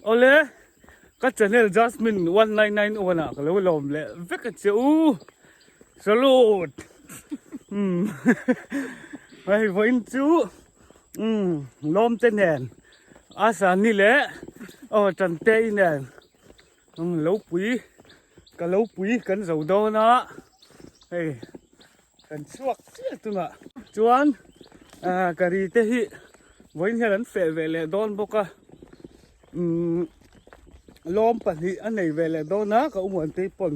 Awle ka channel Jasmine 1991 ah ka lo lawm leh vek a che u. Salute. Umm hei vawiin chu umm lawm te nen Asani leh aw Tantei nen umm lo pui ka lo pui kan zo dawn a hei Kan chhuak chiah tunah chuan ah gari te hi vawiin hian an feh ve leh dawn bawk a umm lawm pahnih a nei ve leh dawn a ka umuan te pawn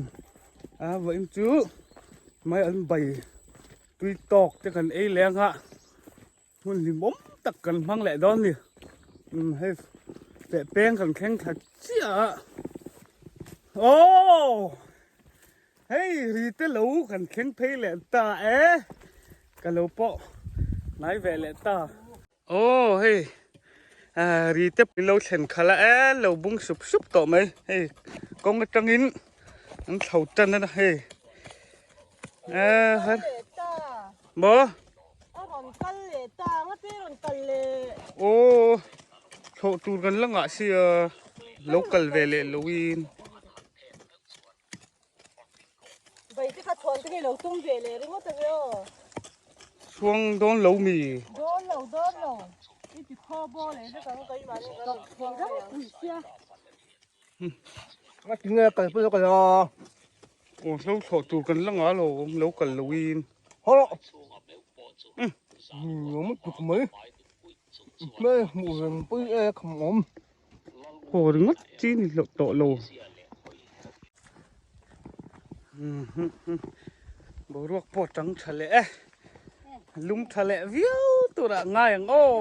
a vawiin chu mai an bai tui tawk te kan ei leh ang a hmun hlimawm tak kan hmang leh dawn a ni umm hei feh peng kan thleng thla chiah a aww. Hei ri te lo kan thleng phei leh ta e, ka lo pawh hnai ve leh ta. Aw hei ri te min lo thlen khalh a e, lo bung sup sup tawh mai hei kawng atangin an thlo tan a hei e har maw aw thlawh tur kan la ngah sia lo kal ve leh loin. Bai te kha chhuan te hi lo tum ve leh ringawt a nia aw. Chhuang dawn lo mi? Dawn lo dawn lo. I ti khaw baw leh vek ang keimahni kan rawn chhuang mai ang. Pui sia. Nga ti nge kal pawh kal a. Aw hlo thlawh tur kan la nga lo lo kal lo in. Haw. Awm tuk mai. Hmel hmuh reng pui e kham awm. Haw ringawt chi ni hlauh tawh lo. Boruak pawh a tang tha leh e. Lum tha leh viau turah ngai ang aw.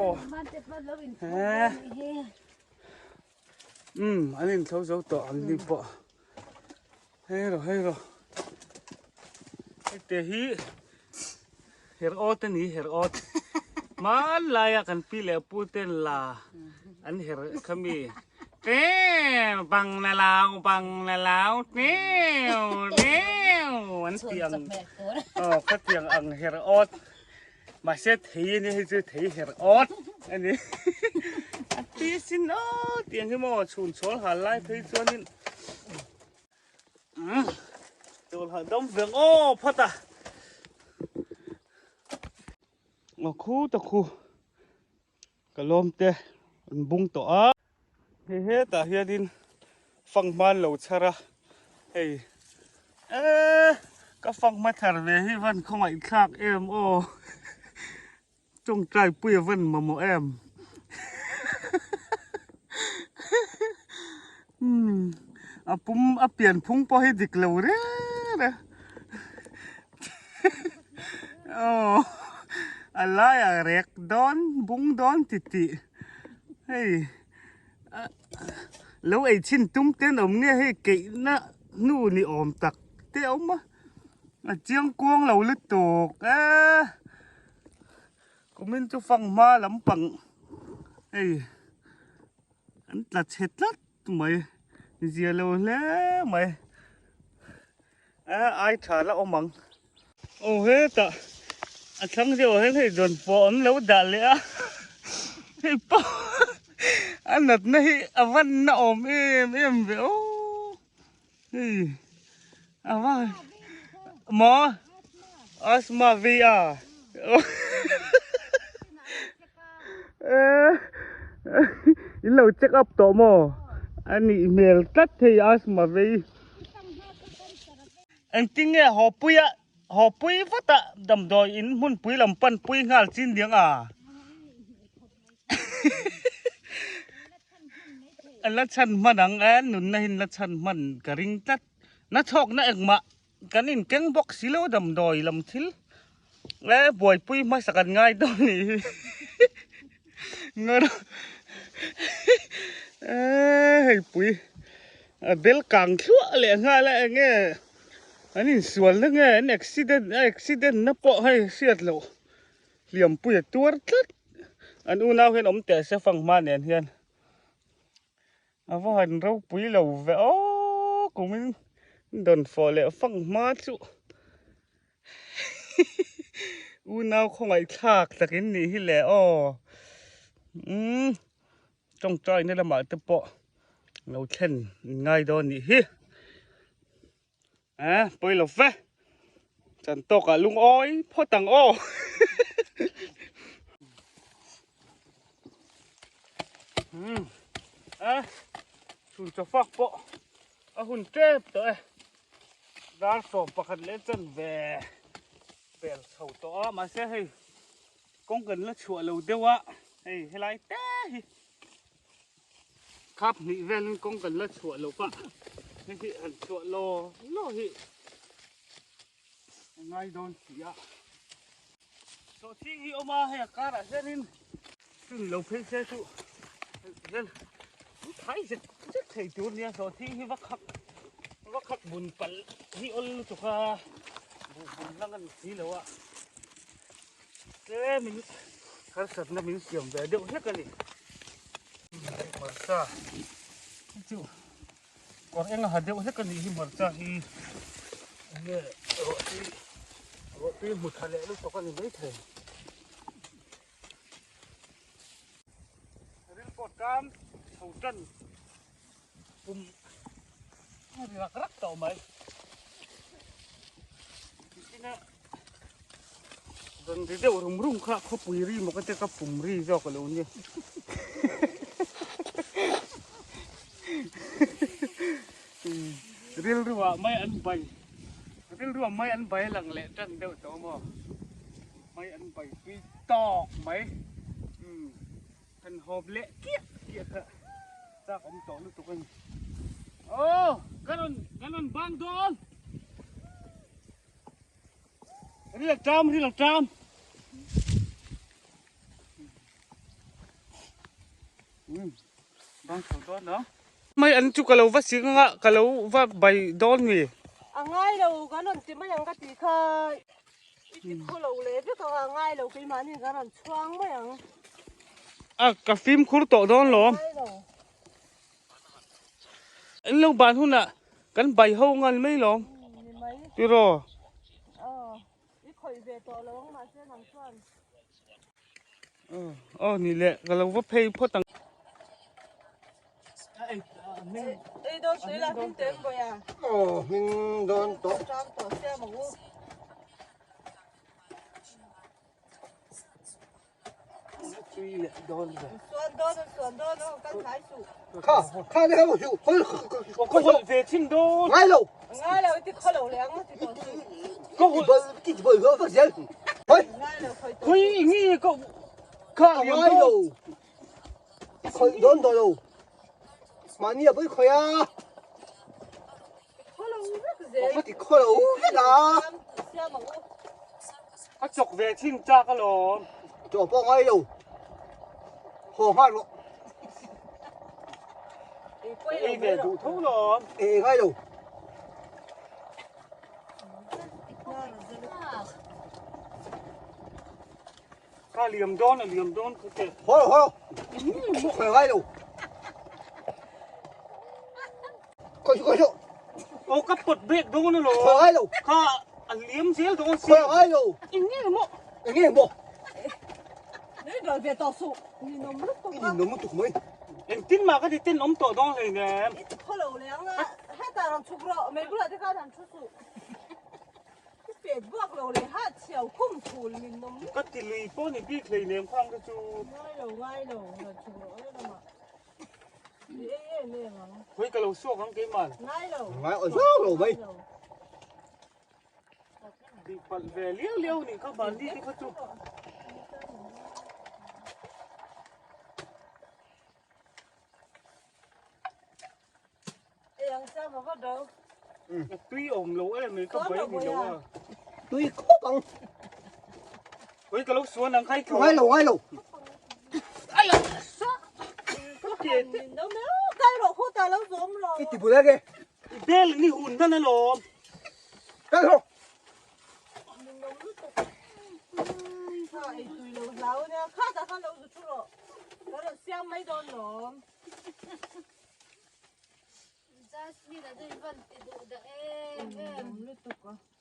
Umm an inthlo zo tawh ang ni pawh. Hei rawh hei rawh. Hei te hi her awt a ni her awt. Hmanlaia kan pi leh pu ten la an her kha mi teu bang na lau bang na lau teu teu an tih ang aw khatiang ang her awt. Mahse thei a nia hei chu thei her awt a ni. A ti sin aw tiang hi maw chhun chhawl hal lai phei chuanin chawl hal dam veng aw phawt a. Aw khu ta khu ka lawm te an bung tawh a. Hei hetah hianin fanghma an lo chhar a, hei eee ka fanghma thar ve hi van khawngaih thlak em aw tawngtai pui a van mamawh em umm a pum a pian phung pawh hi dik lo reng a aw a laiah rek dawn bung dawn titih. Hei lo ei chhin tum te an awm nge hei keihna hnu ni awm tak te a awm a a chiang kuang lo lutuk e kumin chu fang hma lampang hei an tla chhe tlat mai zia lo hle mai a ai tha la awm ang. Aw hetah a thlang deuh ah hian hei dawn pawh an lo dah leh a hei pawh a natna hi a van na awm em em ve aw hei a va maw asthma vei a in lo check up tawh maw a nih hmel tlat hei asthma vei. Engtin nge haw pui a haw pui vat a damdawi in hmunpui lam pan pui nghal chin diang a a la chhan hman ang e nunna hi la chhan hman ka ring tlat na chhawk na engmah kan in keng bawk si lo damdawi lam thil e buaipui hmasa kan ngai dawn a nih hi ngaw e hei pui. A bel kang thluah leh nghal a enge an insual na nge an accident a accident na pawh hei hriat loh hliampui a tuar tlat an unau hian awm teh se fang hma nen hian a va han ropui lo ve aw kumin dawn fawh leh fang hma chu unau khawngaih thlak takin nih hi le aw umm tawngtaina lamah te pawh. Lo thlen ngai dawn nih hi. A pawi lo ve. Chan tawkah lungawi phawt ang aw. A chhun chaw fak pawh a hun tep tawh e. Dar 11 leh chan ve pel chho tawh a mahse hei kawng kan la chhuah lo deuh a hei helai te hi Khap hnih velin kawng kan la chhuah loh pah hei hi han chhuah law law hi a ngai dawn si a. Sawhthing hi awm a hei a karah hianin chu ni lo phei se chu hian thai zet zet thei tur nia sawhthing hi va khak va khak bun palh hi awl lutuk a buh bun lang a ni si lo a Tlemin harsatna min siam ve deuh hlek a ni. Hmarcha hi chu kawr eng a ha deuh hlek a nih hi hmarcha hi enge ruahtui ruahtui hmu tha leh lutuk a ni maithei. Ril pawh tan chho tan pum a ri rak rak tawh mai. Tina rawn ri deuh rum rum kha khawpui ri maw ka tia ka pum ri zawk a lo nia. Rilruah mai an bai rilruah mai an bai lang leh tan deuh tawh maw mai an bai tui tawk mai umm. Kan hawp leh kiah kiah kha chak awm tawh lutuk a ni. Aw ka rawn ka rawn bang dawn. Ril a ṭam ril a ṭam. Bang chho dawn lo. Mai an chu ka lo va sing anga ka lo va bai dawn mi. A ngai lo kan rawn ti mai ang ka tih kha i ti khaw lo leh vek ang a ngai lo keimahni kan rawn chhuang mai ang. A ka fimkhur tawh dawn lo. Ngai lo. An lo ban hunah kan bai ho ngal mai lo. Ni mai. Tiraw. Aw i khawih ve tawh lo ang mahse nang chuan. Aw ni le ka lo va phei phawt ang. Ei dawn sui la hming te em bawi a. Aw hming dawn tawh. Tang tawh siam ang u. Tui leh dawn ve. Suan dawn suan dawn aw kan thlai suh. Kha kha le ho hiu hol Ka hawlh ve thin dawn. Ngai lo. Ngai lo i ti khaw lo leh ang ti tawh suh. Ka hawlh. Bal ti bal ho vak zel. Hoi. Ngai lo khawi tawh. Khawi nge ka kha ngai lo. Khawi dawn tawh lo. Mahni a pawi khawi a. Khaw lo vek zel. Ka ti khaw lo vek a. Siam ang u. Ka chawk ve thin chak alawm. Chaw pawh ngai lo. Haw nghal rawh. Ei ve duh tho lawm. Ei ngai lo. Kha liam dawn a liam dawn kha che. Haw lo haw lo. Khawi ngai lo. Khawi chu khawi chu. Aw ka pawt bek dawn alawm. Khawi ngai lo. Kha a liam zel dawn si. Khawi ngai lo. Eng nge maw? Eng nge maw? Nui dawr ve tawh suh. Ninawm lutuk a. I ninawm lutuk mai. Engtin mah ka ti ten awm tawh dawn hleinem. I ti khaw lo leh ang a. Hetah rawn chhuk rawh. Mei bulah te khan han thu suh. I pet buak lo leh ha chhiau khum thul ninawm lutuk. Ka ti lui pawh ni bik hleinem khang te chu. Ngai lo ngai lo. Rawn chhuk rawh e lamah. I ei em em ang. Khawi ka lo suak ang keimah. Ngai lo. Ngai aw zawk lo mai. Tih palh ve liau liau nih kha mahni te kha chu. Tui awm lo em mai ka bai ni lo a. Tui khawp ang. Oi ka lo suan ang khai Ngai lo ngai lo. Ai sa. Ka ke te. I ti bul age. I bel ni hun dan alawm. Kal ho.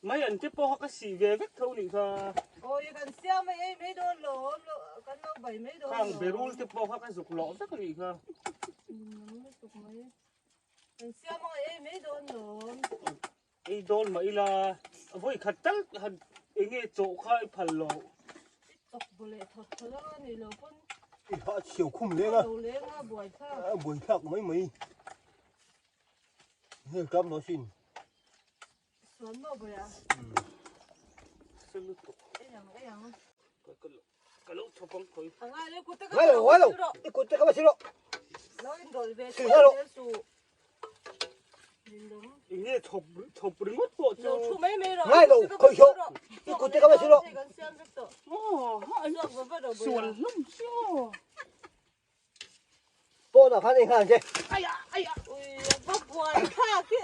Mai an te pawh ka si ve vek tho nih kha. Khang berul te pawh kha ka zuk lawh vek a nih kha. Kan siam ang ei mai dawn lawm. Ei dawn mah ila vawi khat tal han enge chawh kha i phal lo. I chawk bu leh thawt thawt anga ni lo pawn. I ha chhiau khum leng a. Lo leng a buai thlak. A buai thlak mai mai. Hel tam lo sin. Suan maw buai a. Sen lutuk. Ei ang ei ang. Ka ka lo ka lo chhawp ang khawi. A ngai lo kut te ka Ngai lo ngai lo. I kut te kha va si rawh. Lo in rawlh ve Si rawh. su. Enge chhawp chhawp ringawt pawh chu. Lo thu mai mai rawh. Ngai lo khawi hiawh. I kut te kha va si rawh. Kan siam vek tawh. Aw ha Suak va va rawh buai. Sual hlawm chu. Pawn ah khan ei nghal ang che. Aiah aiah. Ui a va buai thlak e.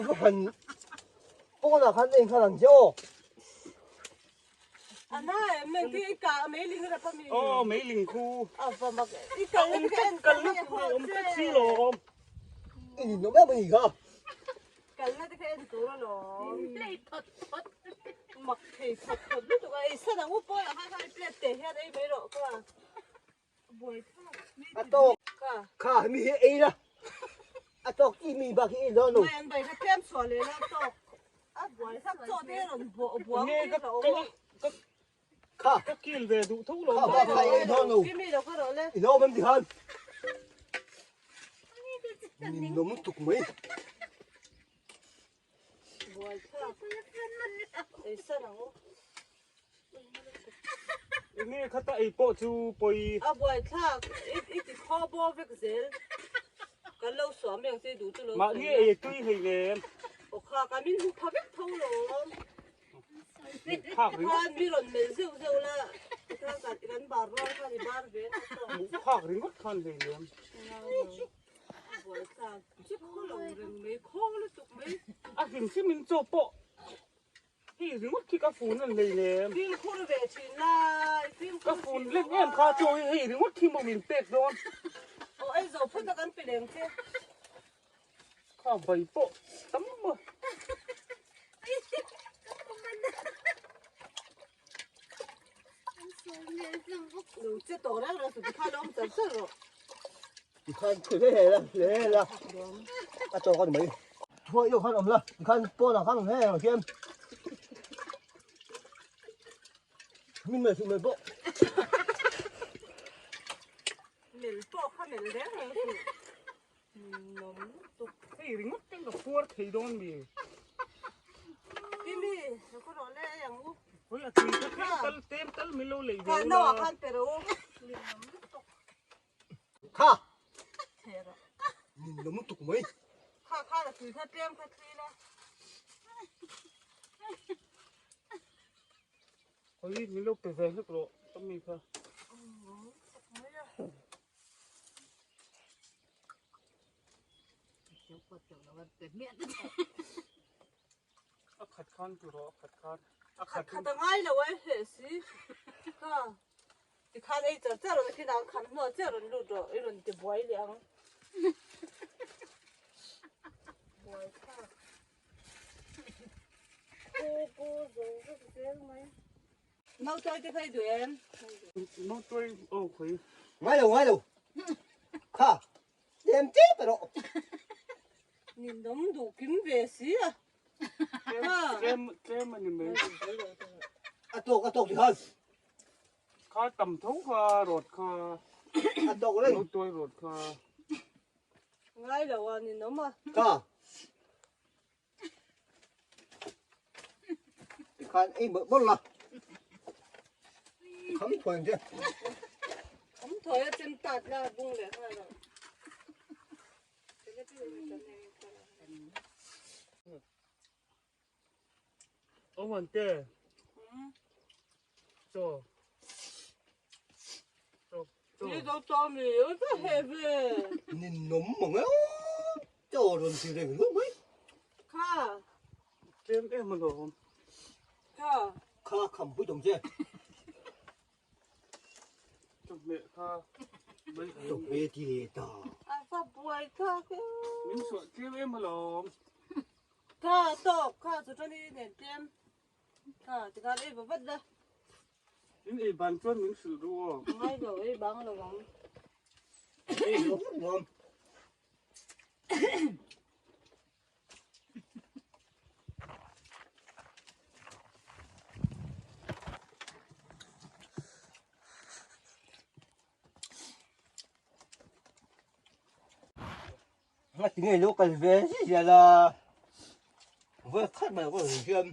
Va han pawn ah khan ei nghal ang che aw. A na em em khi i kah meiling rap a mi. Aw meiling khu. A va mak i kal na te kha en kal na tur a awm tlat si lawm. I nin awm em a ni kha. Kal na te kha en tur alawm. Play thawt thawt. Mak thei thawt thawt lutuk a ei san ang u pawn ah khan khan i plate te hian ei mai rawh ka. Buai thlak. A tawk. Ka. Kha mi hi ei la. A tawk i mi bak hi ei dawn lo. Mai an bai kha tlem chhuah leh la tawk. A buai thlak chaw te rawn buang Nge mai ka rawh. ka ka Kha. Ka kil ve duh tho lo. Kha bak kha ei dawn lo. Kimi lo kha rawh le. I lo awm em ti khan. Nin awm lutuk mai. Buai thlak. Ei san ang u. Enge khata ei pawh chu pawi. A buai thlak. I ti khaw baw vek zel. Kan lo suam mai ang che duh chu lo. Mahni ei tui hei lem. Aw kha ka min hmu pha vek tho lo. Phak ringawt. Khan mi rawn melh zeuh zeuh la. Tikhan kan kan bar rual khan i bar ve na tawk. Phak ringawt khan hei lem. A buai thlak. Chi khaw lo reng mai khaw lutuk mai. A hlim hlim in chaw pawh hei ringawt khi ka fun an hlei lem. Fimkhur ve thin lai. Fimkhur Ka fun lek em kha chaw hi hei ringawt khi maw min pek dawn. Aw ei zo phawt a kan pe leng che. Kha bai pawh tam a. Lo che tawh reng reng suh tikhan awm char char rawh. Tikhan hle hle la hle hle la a tawk a ni mai. Thuai deuh khan awm la tikhan pawnah khan awm hle hle khian min mel suh mel pawh. Mel pawh kha mel reng reng suh. Nawm lutuk. Hei ringawt ten ka puar thei dawn mi. Kimi, ka rawh le ei ang u. Hoi a tui kha tlem tal tlem tal min lo lei ve Kha ula. no ah khan pe rawh u. Nawm lutuk. Kha. Theh rawh. Min nawm lutuk mai. Kha kha la tui kha tlem kha thlui la. Hoi min lo pe ve hlek rawh ka mi kha. Nawm lutuk mai a. A khat khan tur aw a khat khan. A khat khat a ngai lo e heh si. Kha tikhan ei char char rawn khin ang khan hnuah chiah rawn lut rawh i rawn ti buai leh ang. Buai thlak. Khu pu zo vek zel mai. Nautawi te kha i duh em? Nautawi aw khawi. Ngai lo ngai lo. Kha tlem tep erawh. Ninawm duh kim ve si a. Tlem tlem a ni mai. A tawk a tawk ti khan. Kha tam tho kha rawt kha. A tawk reng. Nautawi rawt kha. Ngai lo a ninawm a. Kha. Tikhan ei mawlh mawlh la. Kham thuai ang che. Kham thuai a chem tat la bung leh nghal ang. Ông anh tê. Cho. Cho. Cho. Ni do cho mi ơ cái hề về. Nhìn nấm mà nghe. Cho rồi thì rèn luôn mấy. Kha. Tlem em alawm. Kha. Kha kham pui tawng che. Chawhmeh kha mai ang. Chawhmeh ti leh ta. A fa buai kha ke. Min suah tlem em alawm. Kha tawk kha chu tani nen tlem. Kha tikhan ei va vat la. In ei ban chuan min hrilh ru aw. Ngai lo ei bang lo ang. Ei lo nuam. Nga ti nge lo kal ve ziah la vawi khat mai ka rawn hiam.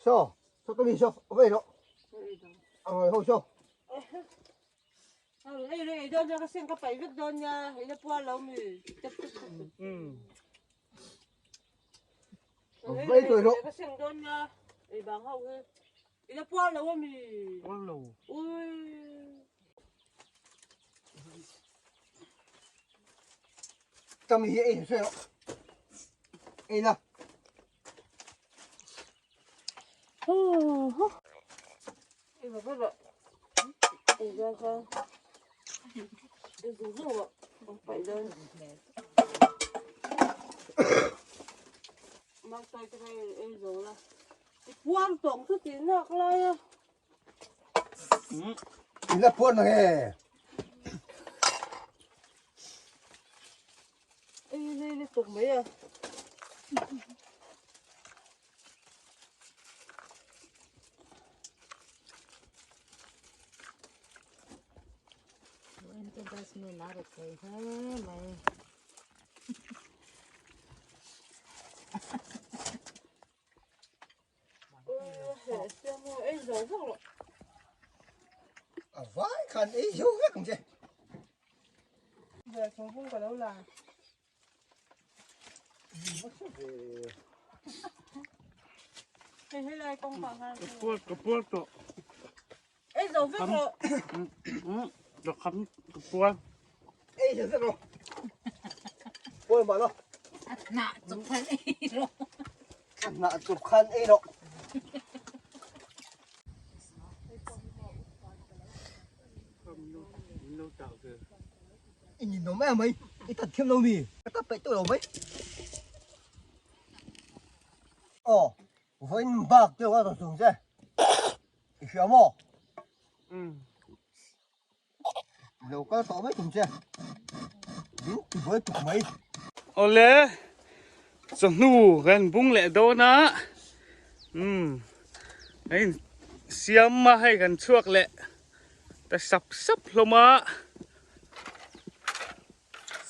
Saw, saw cái gì saw, vậy đó. À rồi, saw. Vậy rồi đó. Chăm hi ei hre rawh. Ei la. I la puan ang e. A vai khan ei zo vek ang che. Ka puar tawh. Ka kham ka puar. Ei zo vek rawh. Puar mah lo. A hnah chuk khan ei rawh. A hnah chuk khan ei rawh. I ninawm em mai, i tat thiam lo mi? Ka tat peih tawh lo mai. Aw, vawiin bak deuh a rawn sung che. I hria maw? Lo kal tawh mai tum che. Min ti buai tuk mai. Awle, chawhnu kan bung leh dawn a. Umm, hei siam a hei kan chhuak leh ta sap sap hlawm a.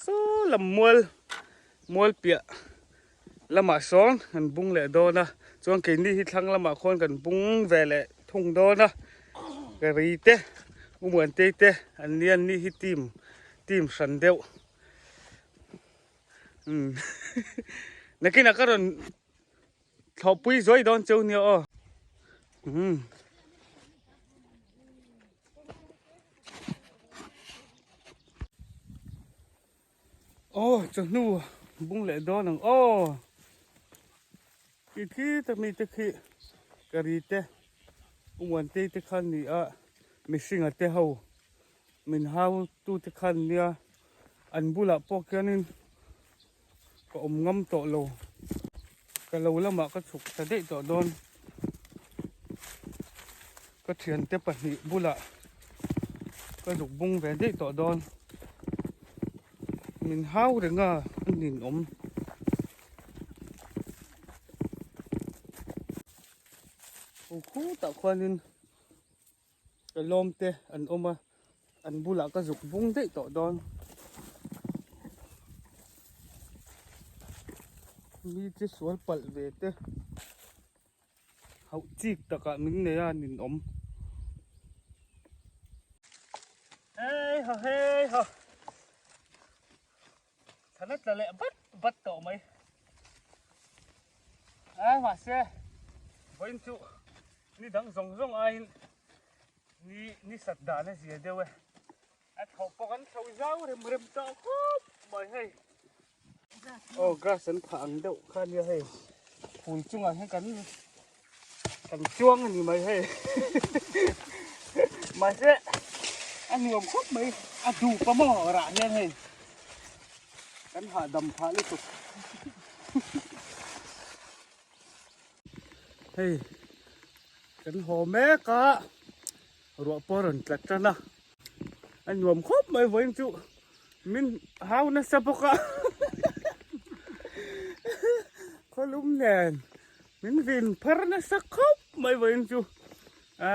Saw lam mual mual piah lamah sawn kan bung leh dawn a chuan keini hi thlang lamah khawn kan bung ve leh thung dawn a gari te Umuantei te an nia an ni hi team team hran deuh umm nakinah ka rawn thlawhpui zuai dawn cheu nia aw umm. Aw chawhnu bung leh dawn ang aw khi khi tak mi te khi gari te Umuantei te khan ni a mihringa te ho min hau tu te khan nia an bulah pawh khianin ka awm ngam tawh lo ka lo lamah ka chhuk ta daih tawh dawn ka thiante pahnih bulah ka zuk bung ve daih tawh dawn min hau reng a a ninawm. Khu khutah khuanin ka lawm te an awm a an bulah ka zuk bung daih tawh dawn mi che sual palh ve te hauh chik takah min nei a ninawm hei ha hei ha thla tla leh bat bat tawh mai a mahse vawiin chu ni dang zawng zawng aiin ni ni sat dan a zia deuh e a thawh pawh kan tho zau rem rem tawh khawp mai hei aw grass an phah ang deuh kha nia hei phul chungah hian kan. Kan chuang a ni mai hei. Mahse a nuam khawp mai a dup a maw rah hian hei kan hahdam phah lutuk. Hei kan haw mek a ruah pawh a rawn tla tan a a nuam khawp mai vawiin chu min hau nasa bawk a khawlum nen Min vin phar nasa khawp mai vawiin chu a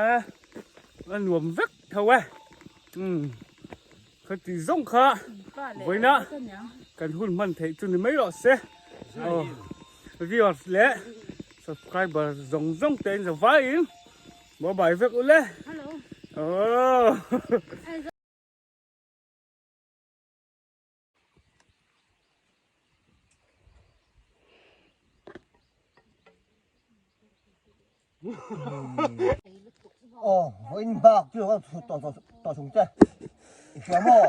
a nuam vek tho e umm khati zawng kha vawiina kan hun hman theih chu ni mai rawh se aw viewers leh subscriber zawng zawng te in za vaiin bye bye vek ule aw. Aw, vawiin bak chu ka tawh tawh chung che. I hria maw?